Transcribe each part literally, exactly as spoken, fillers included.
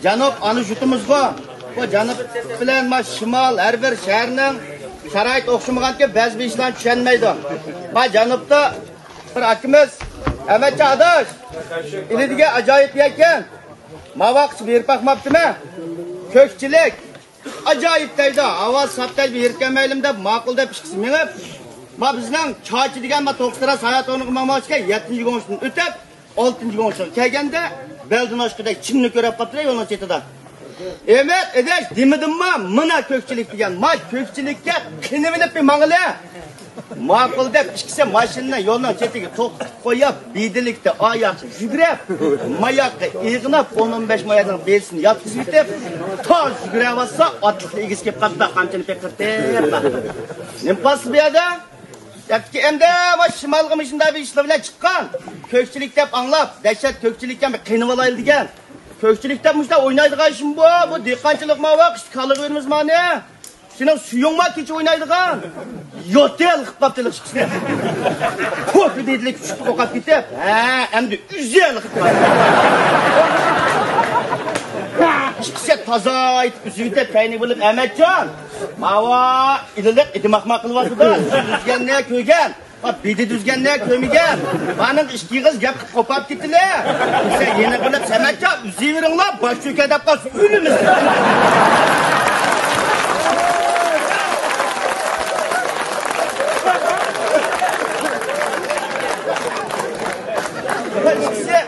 جەنۇب ئانا يۇرتىمىزغۇ. بۇ جەنۇب بىلەن ما شىمال، ھەر بىر شەھەرنىڭ شارائىتى ئوخشىمىغانكەن، بەزى بىر ئىشلارنى چۈشەنمەيدۇ. ما جەنۇبتا بىر ئاكىمىز، ئەمەتجان ئاداش، ئىلى دېگەن ئاجايىپ يەركەن. ما ۋاقىت بېرىپ باقماپتىمەن. كۆكچىلىك. ئاجايىپ دەيدۇ، ھاۋا ساپ دەيدۇ، يېرىپ كەلمەيلىمۇ دەپ، ماقۇل دەپ ئىككىسى مېڭىپ، ما بىزنىڭ چاچى دېگەن ما توققۇز تەرەپ ساياھەت ئورنىغا ماڭماقچىكەن، يەتتىنچى گوڭشىنى ئۆتۈپ، ئالتىنچى گوڭشىغا كەلگەندە، بەلدىن ئاشقۇدەك چىمنى كۆرۈپ قاپتۇ يولنىڭ چېتىدا. ئەمەت ئىدىش دېمىدىمما، مانا كۆكچىلىك دېگەن، ما كۆكچىلىككە قېنىۋېلىپ بىر ماڭىلى. ماقۇل دەپ ئىككىسى ماشىنىنى يولنىڭ چېتىگە توختىتىپ قويۇپ، بىدىلىكتە ئاياققا يۈگۈرۈپ، ماياققا ئېغىناپ، ئون ئون بەش ماياقنىڭ بېلىسىنى ياتقۇزۇۋېتىپ، تاز يۈگۈرۈۋاتسا، ئاتلىقنىڭ ئىگىسى كېلىپ قاپتۇ، قامچىنى پېقىرتىپ. نېمە قىلىسىز بۇ يەردە؟ دەپتىكى، ئەمدى ما شىمالغا مۇشۇنداق بىر ئىشلار بىلەن چىققان. كۆكچىلىك دەپ ئاڭلاپ، دەھشەت كۆكچىلىككەن بىر قېنىۋالايلى دېگەن. كۆكچىلىك دەپ مۇشۇنداق ئوينايدىغان ئىشمۇ بۇ؟ بۇ دېھقانچىلىق ما ۋاقىت كالىغا بېرىمىز مانى. سېنىڭ سۈيۈڭ بار كېچە ئوينايدىغان؟ يوتەل قىپ قاپتى ئىككىسىنى. پوھ دېدىلىك چۈشۈپ قوقاپ كېتىپ. ھە، ئەمدى ئۈزەل قىپ قاپتى. ئىككىسى تازا ئېيتىپ ئۈزۈۋېتىپ، كەينى بولۇپ، ئەمەتجان. ماۋا ئىلىلىق ئىدىماقما قىلىۋاتىدۇ. ئۈزگەننى كۆرگەن. بېدى دۈزگەننى كۆرمىگەن. مانىڭ ئىككى ئېغىز گەپ قىلىپ قوپاپ كېتىلى. دېسە يەنە بىر سەمەتجان ئۈزۈۋېرىڭلار، باش چۆكە دەپ قالسا ئۆلىمىز. ئىككىسى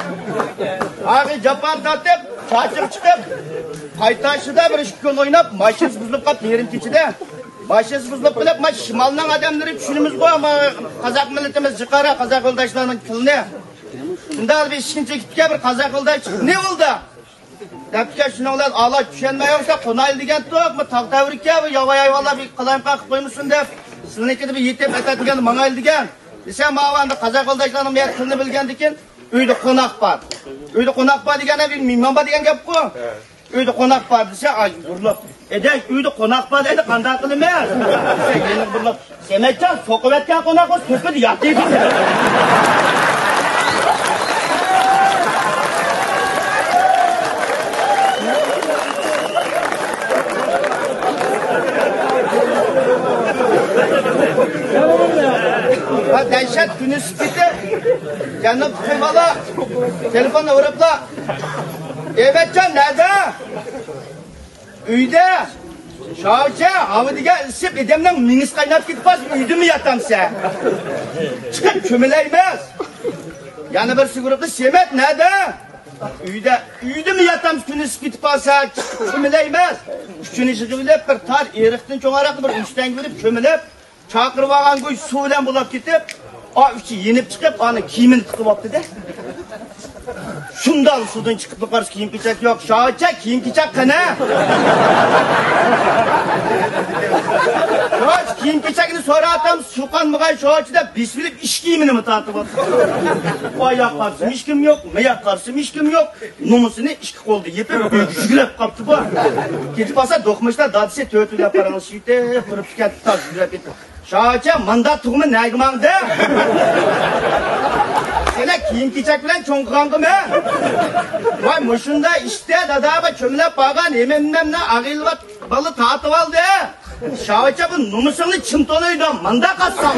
ئاغى جاپا تارتىپ، چاچىقى چىقىپ، قايتاشىدا بىر ئىككى كۈن ئويناپ، ماشىنىسى بۇزۇلۇپ قاپتۇ يېرىم كېچىدە. ماشىنىسى بۇزۇلۇپ قېلىپ، ما شىمالنىڭ ئادەملىرى چۈشىنىمىزغۇ، ما قازاق مىللىتىمىز جىقارا، قازاق يولداشلارنىڭ تىلىنى. شۇنداق بىر ئىشىكنى چېكىپتىكەن، بىر قازاق يولداش چىقىپ، «نېمە بولدى؟» دەپتىكەن. شۇنىڭ بىلەن ئالا چۈشەنمەي يۈرسە، قونايلى دېگەنتۇق، بۇ تاغ تەۋرىكەن، بۇ ياۋايى ھايۋانلار بىر قالايمىقان قىلىپ قويمىسۇن دەپ، سىلىنىڭكىدە بىر يېتىپ ئەتەتىگەن ماڭايلى دېگەن. دېسە، ماۋۇ ئەمدى قازاق يولداشلارنىڭ بۇ يەردە تىلىنى بىلگەندىكىن، «ئۆيدە قوناق بار.» «ئۆيدە قوناق بار» دېگەن بىر مېھمان بار دېگەن گەپقۇ. «ئۆيدە قوناق بار» دېسە، ئاي، بۇرۇلۇپ، «ئەدەي، ئۆيدە قوناق بار دەيدۇ، قانداق قىلىمىز؟» دېسە، يەنە بۇرۇلۇپ، «سەمەتجان، سوقۇۋەتكەن قوناق بولسا، سۆپىدە ياتىدۇ.» ھە، دەھشەت كۈنى ئىسسىپ كېتىپ، جەنۇبتىكى بالا تېلېفوننى ئۇرۇپلا، «ئەمەتجان نەدە؟» «ئۆيدە.» «شاۋچە، ھاۋا دېگەن ئىسسىپ، ئادەمنىڭ مېڭىسى قايناپ كېتىپ قالسا، ئۆيدىمۇ ياتامسەن؟ چىقىپ كۆمۈلەيمىز.» يەنە بىرسى ئۇرۇپلا، «سەمەت نەدە؟» «ئۆيدە.» «ئۆيدىمۇ ياتامسەن، كۈن ئىسسىپ كېتىپ قالسا، چىقىپ كۆمۈلەيمىز.» ئۈچىنچى يىغىۋېلىپ، بىر تار ئېرىقتىن چوڭراقتا بىر ئۈچ تەڭگە بېرىپ كۆمۈلۈپ، چاقىرىۋالغان گۇي سۇ بىلەن بۇلاپ كېتىپ، ئا ئۇچى يېنىپ چىقىپ، ئانا كىيىمىنى تىقىۋاپتۇ-دە. شۇنداق سۇدىن چىقىپلا قارىسا، كىيىم-كېچەك يوق. «شاۋچە، كىيىم-كېچەك قېنى؟» «شاۋچە، كىيىم-كېچەكنى سوراۋاتام، سۇ قانمىغان شاۋچە» دەپ، بېسىۋېلىپ ئىچ كىيىمىنىمۇ تارتىۋاپتۇ. ئاياق قارىسىمۇ ھېچكىم يوق، ماياق قارىسىمۇ ھېچكىم يوق. نومۇسىنى ئىككى قولدا يېپىپ، يۈگۈرۈپ قاپتۇ بۇ. كېتىپ قالسا، دوقمۇشلار دادىسى تۆتۈۋلەپ پاراڭلىشىپ كېتىپ، تۇرۇپتىكەن، تاز يۈگۈرۈپ كېتىپ. «شاۋچە، مانداق تۇغما نەگە ماڭدى؟» «سېنى كىيىم-كېچەك بىلەن چوڭ قىلغانغۇ مەن.» «ۋاي، مۇشۇنداق ئىشتە دادا بىر چۆمۈلەپ بارغان ھېمەمنى ئاغىلىۋات بالا تارتىۋالدى.» «شاۋچە، بۇ نومۇسۇڭنى چىم تونۇيدۇ، مانداق ئاتساڭ.»